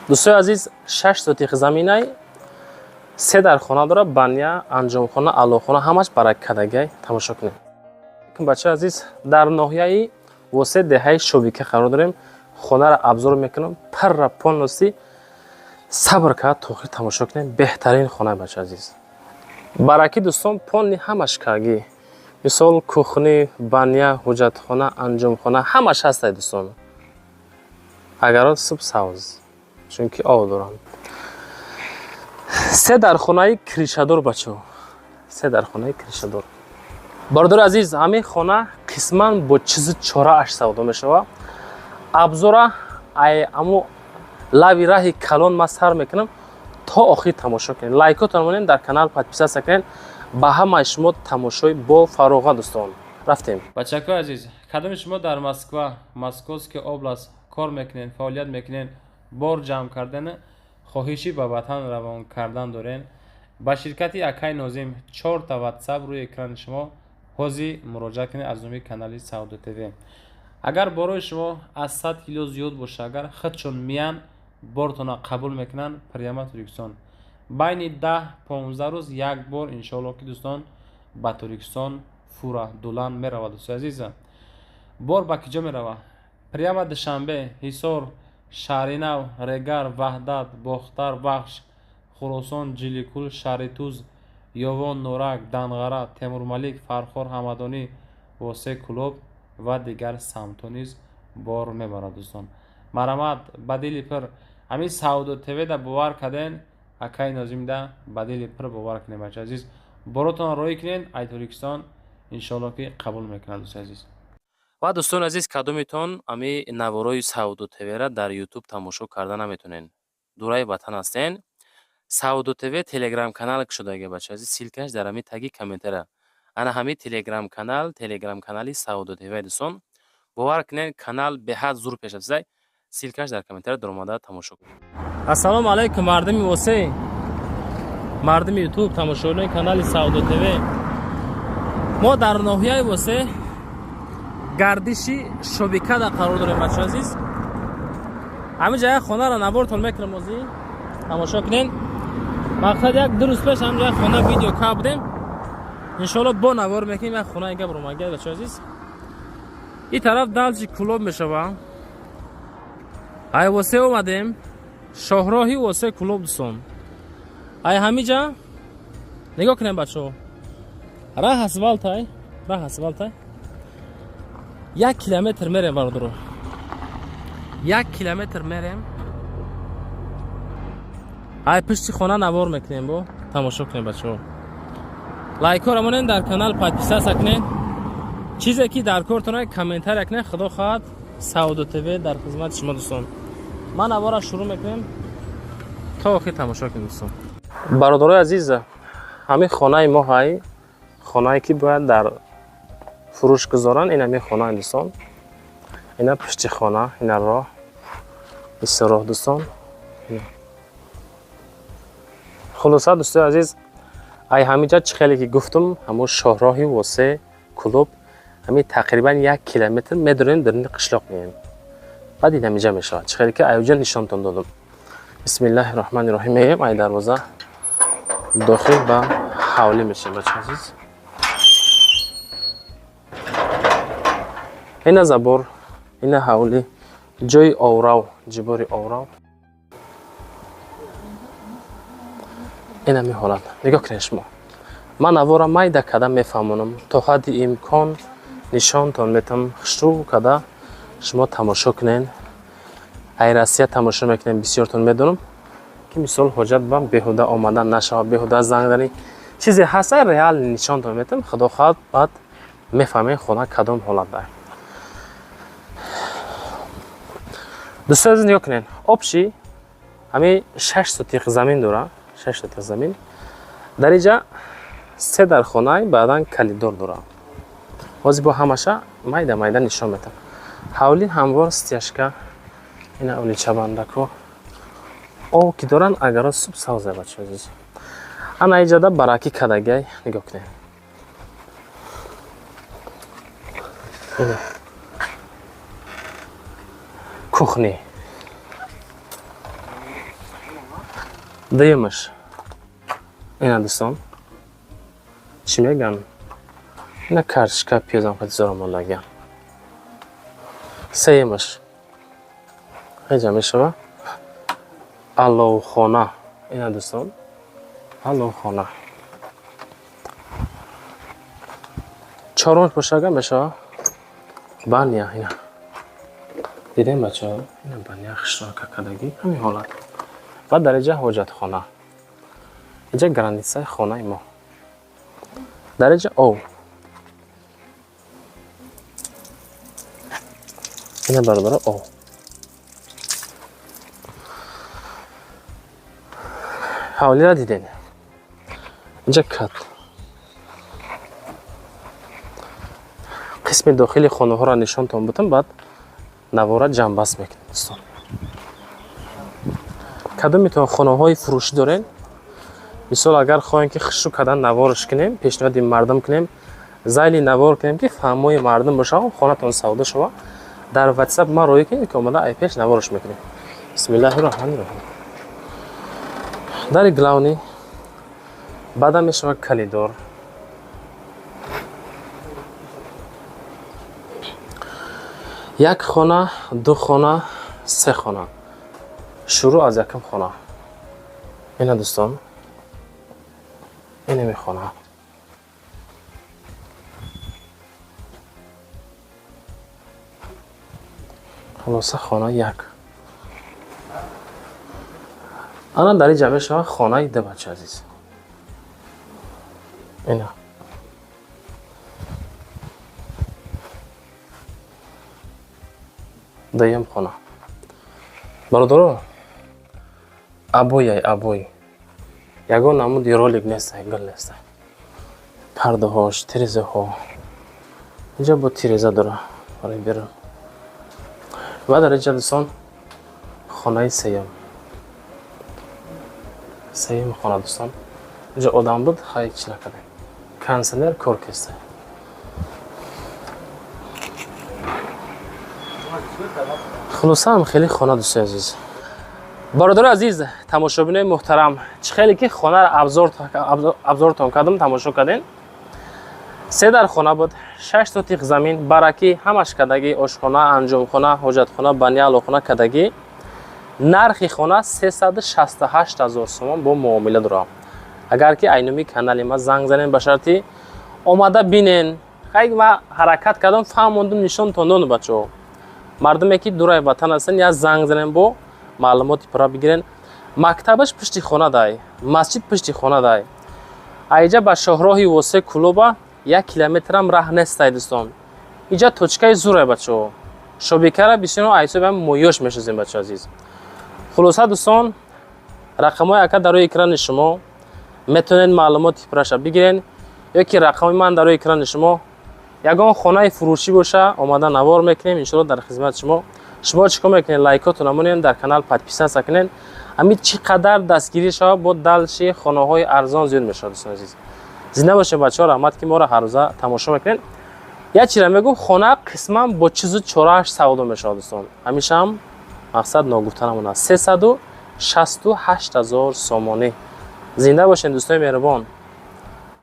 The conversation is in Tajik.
Дӯстои азиз, 6 сотих заминай, се дархона дора, баня, анҷомхона, аллохона, ҳамаш бараккадагай. Тамошо кунед. Бачаи азиз, дар ноҳияи Восе, деҳаи Шовика қарор дорем. Хонаро обзор мекунам парра полностью. Сабр кард, то охир тамошо кунем. Беҳтарин хона, бачаи азиз. Баракӣ, дӯстон, полный ҳамаш кагӣ. Мисол, кухни, баня, ҳуҷҷатхона, анҷомхона ҳамаш ҳастай, дӯстон. Агарот суб савз, чунки об доранд. Се дархонаи крышадор, бачаҳо, се дархонаи крышадор. Бародари азиз, ҳамин хона қисман бо чизу чорааш савдо мешавад. Обзора ай аму лави раҳи калон ман сар мекунам, то охир тамошо кунед. Лайкотон монед, дар канал подписаться кунед. Ба ҳамаи шумо тамошои бо фароғат, дӯстон. Рафтем. Бачакои азиз, кадоми шумо дар Москва, Московский область кор мекунед, фаъолият мекунед, бор ҷамъ кардан, хоҳиши ба ватан равон кардан дорен, ба ширкати акай Нозим, чорта ватсап рӯи экрани шумо, ҳозир муроҷиат кунед аз номи канали Савдо ТВ. Агар борои шумо аз 100 кило зиёд боша, агар худшон миян, бортона қабул мекунанд, прямо Тоҷикистон байни 10-15 рӯз як бор, иншоалло ки, дӯстон, ба Тоҷикистон фура дулан меравад. Дӯстои азиза, бор ба киҷо меравад? Прямо Душанбе, Ҳисор, Шаҳринав, Регар, Ваҳдат, Бохтар, Вахш, Хуросон, Ҷиликул, Шаҳритуз, Ёвон, Норак, Данғара, Темурмалик, Фархор, Ҳамадонӣ, Восе, Кӯлоб ва дигар самтҳо низ бор мебарад. Дӯстон, марҳамат, ба дили пир ҳамин Савдо ТВ-да бовар карден, акаи Нозимда ба дили пир бовар кунед. Бача азиз, боротонро роҳӣ кунед ай Тоҷикистон, иншоалло ки қабул мекунад, дӯстои азиз. Ва дӯстони азиз, кадомитон ами наворои Савдо ТВ-ра дар Ютуб тамошо карда наметонед, дураи ватан ҳастен, Савдо ТВ телеграм-канал кушодаги, бача азиз, ссылкаш дар ҳами таги комментара. Ана ҳами телеграм-канал, телеграм-канали Савдо ТВ. Дӯстон, бовар кунед, канал беҳад зур пеш рафтаи. Ссылкаш дар комментара, даромада тамошо кунед. Ассалому алайкум, мардуми Восе, мардуми Ютуб, тамошобинони канали Савдо ТВ. Мо дар ноҳияи Восе, гардиши Шобикада қарор дорем. Бача азиз, ҳамин ҷа як хонаро навортон мекунам, озӣ тамошо кунед. Мақсад, як ду рӯз пеш ҳамин ҷа як хона видео кард будем, иншоалло бо навор мекунем. Як хона ига баромага, бача азиз. Ин тараф дальше Кӯлоб мешава. Ай Восе омадем, шоҳроҳи Восе Кӯлоб, дӯстон. Ай ҳамиҷа нигоҳ кунем, бачаҳо, раҳ асфалтай, раҳ асфалтай. 1 километр мерем, бародаро, 1 километр мерем. Ай пишти хона навор мекунем, бо тамошо кунем. Бачаҳо, лайкҳоро монем, дар канал подписаться кунед. Чизе ки дар кортона, комментария кунед. Худо хоҳад, Савдо ТВ дар хизмати шумо, дӯстон. Ман навора шурӯъ мекунем, то охир тамошо кунед, дӯстон. Бародарои азиз, ҳамин хонаи мо ҳай, хонае ки бояд дар фурӯш гузоранд, ин ҳамин хонаи, дӯстон. Ина пушти хона, ина роҳ, исо роҳ, дӯстон. Хулоса, дӯстои азиз, ай ҳаминҷа, чӣ хеле ки гуфтум, ҳамун шоҳроҳи Восе Кӯлоб, ҳамин тақрибан 1 километр медорем, даруни қишлоқ меем, баъд ин ҳаминҷа мешавад, чӣ хеле ки айҷа нишонтон додум. Бисмиллаҳи роҳмани роҳим меем, ай дарвоза дохил ба ҳавлӣ мешавем. Бача азиз, ина забор, ина ҳавлӣ, ҷои оврав, ҷибори оврав. Ин ҳамин ҳолат. Нигоҳ кунед шумо, ман навора майда карда мефаҳмонам, то ҳадди имкон нишонтон метам, хушрӯ карда шумо тамошо кунед. Ай Россия тамошо мекунем, бисёртон медонам ки, мисол, ҳоҷат ба беҳуда омадан нашавад, беҳуда занг зани. Чизе ҳаст, ай реал нишонтон метам, худо хоҳад, баъд мефаҳмем хона кадом ҳолат дар. Дӯстои азиз, нигоҳ кунед, общий ҳамин 6 сотих замин дора, 6 сотих замин. Дар инҷа се дархонай, баъдан калидор дора. Ҳозир бо ҳамаша майда майда нишон метам. Ҳавли ҳамвор, стяжка, ина уличабандако, об ки доранд, агаро суб савзе. Бача азиз, ана иҷада баракӣ кадагай, нигоҳ кунед. Кухни. Дуюмаш ина, дӯстон, чӣ мегӯянд, ина картошка, пиёзам хати зора мондагиам. Сеюмаш ҳеҷа мешава аловхона. Ина, дӯстон, аловхона. Чорумаш бошага мешава баня. Ина дидем, бачаҳо, ина баня хушрока кардагӣ, ҳамин ҳолат. Ва дар инҷа ҳоҷатхона, инҷа границаи хонаи мо, дар инҷа ов. Ина, бародаро, ов. Ҳавлира дидем, инҷа кат. Қисми дохили хонаҳоро нишонтон будам, баъд навора ҷамъбаст мекунем. Дӯстон, кадометон хонаҳои фурӯшӣ дорен, мисол, агар хоҳем, ки хушрӯ кардан наворш кунем, пешниҳоди мардум кунем, зайли навор кунем, ки фаҳмои мардум боша, хонатон савдо шава, дар ватсап ман роӣ кунем, ки омада ай пеш наворш мекунем. Бисмиллаҳи роҳмани роҳим. Дари главный, баъдам мешава коридор. Як хона, ду хона, се хона. Шурӯъ аз якум хона. Ина, дӯстон, инами хона. Хулоса, хона як. Ана дар инҷа мешава хонаи ду, бача азиз. Ина дуюм хона. Бародаро, обояй обой, ягон намуди ролик нестай, гул нестай. Пардаҳош, тирезаҳо, инҷа бо тиреза дора барои берун. Ва дар инҷа, дӯстон, хонаи сеюм, сеюм хона. Дӯстон, инҷа одам буд, хай, чӣ накардем, кондиционер кор кестай. Хулосаам, хеле хона. Дӯстои азиз, бародари азиз, тамошобинои муҳтарам, чӣ хеле ки хонаро обзортон кардам, тамошо кардем. Се дар хона буд, 6 сотих замин, баракӣ ҳамаш кардагӣ, ошхона, анҷомхона, ҳоҷатхона, баня, алохона кардагӣ. Нархи хона 368 ҳазор сомон, бо муомила дорам. Агар ки айнуми канали ма занг занем, ба шарти омада бинен. Хай, ма ҳаракат кардам, фаҳмондум, нишонтон додам. Бачаҳо, мардуме ки дураи ватан ҳастен, я занг занем, бо маълумоти пурра бигирен. Мактабаш пушти хона дай, масҷид пушти хона дай. Аиҷа ба шоҳроҳи Восе Кулоба 1 километрам раҳ нестай. Дӯстон, иҷа точкаи зурай, бачаҳо. Шобикара бисёр айсоби моёш мешозем, бачаҳо азиз. Хулоса, дӯстон, рақамҳои ака дар рӯи экрани шумо, метавонед маълумоти пурраша бигирен, ё ки рақами ман дар рӯи экрани шумо. Ягон хонаи фурӯшӣ боша, омада навор мекунем, иншоалло, дар хизмати шумо. Шумо чӣ кор мекунед? Лайкотона монед, дар канал подписаться кунед. Ҳамин чӣ қадар дастгирӣ шава, бо дальше хонаҳои арзон зиёд мешавад. Дӯстони азиз, зинда бошед, бачаҳо, раҳмат, ки моро ҳаррӯза тамошо мекунед. Як чизра мегӯм: хона қисман бо чизу чорааш савдо мешавад, дӯстон. Ҳамешаам мақсад ногуфтанамон аст. 368 ҳазор сомонӣ. Зинда бошед, дӯстони меҳрубон.